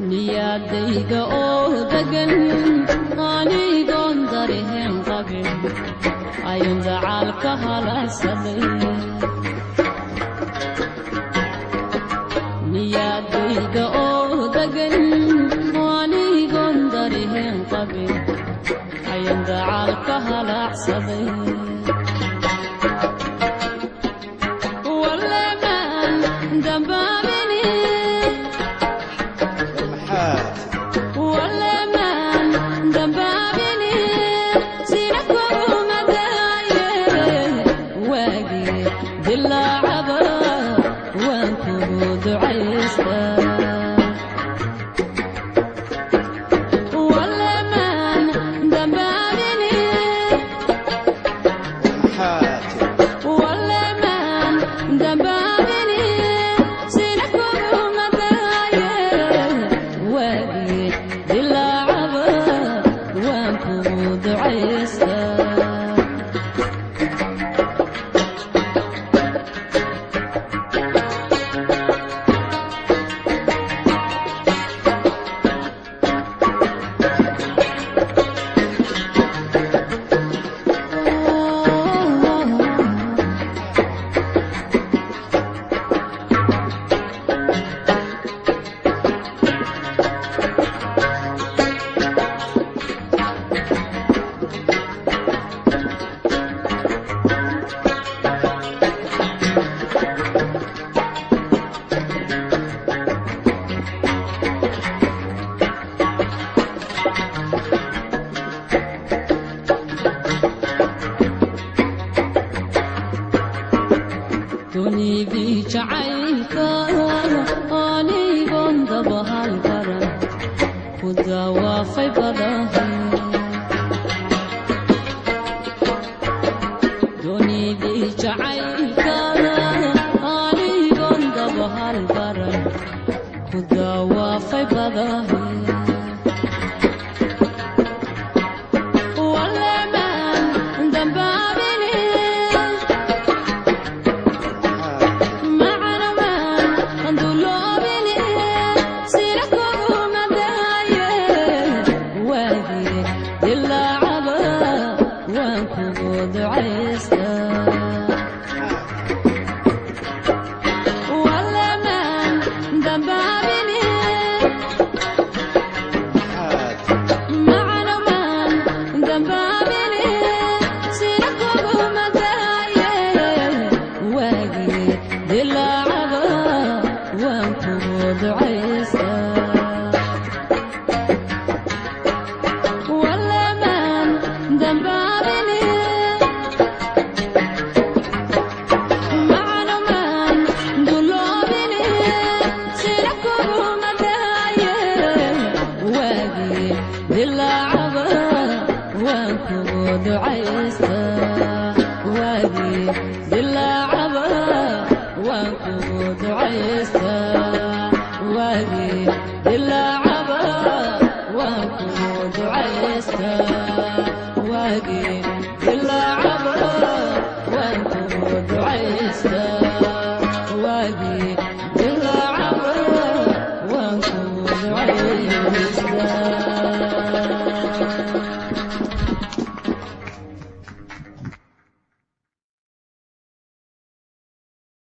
Niyadayda oo degan anigoon dareen qabin ayaan dacaalka halacsaday. Niyadayda oo degan anigoon dareen qabin ayaan dacaalka halacsaday. Walamaan dambaabini. Maxaad? Walamaan dambaabini sina kuguma daaye waagii dilaacaba waan kugu ducaystaa. Walamaan dambaabini. Maxaad? Walamaan dambaabini sina kuguma daaye waagii dilaacaba waan kugu ducaystaa. Dunidii jacaylka anigoon dabahal baran ku dawaafay badahay. Dunidii jacaylka anigoon dabahal baran ku dawaafay badahay. Walamaan dambaabini. Maxaad? Macnamaan duloobini sina kuguma daaye waagii dilaacaba waan kugu ducaystaa. Walamaan dambaabini. Maxaad? Macnamaan dambaabini sina kuguma daaye waagii dilaacaba waan kugu ducaystaa. Walamaan dambaabini. Macnamaan duloobini sina kuguma daaye waagii dilaacaba waan kugu ducaystaa. Waagii dilaacaba waan kugu ducaystaa. Waagii dilaacaba waan kugu ducaystaa. Waagii dilaacaba waan kugu ducaystaa.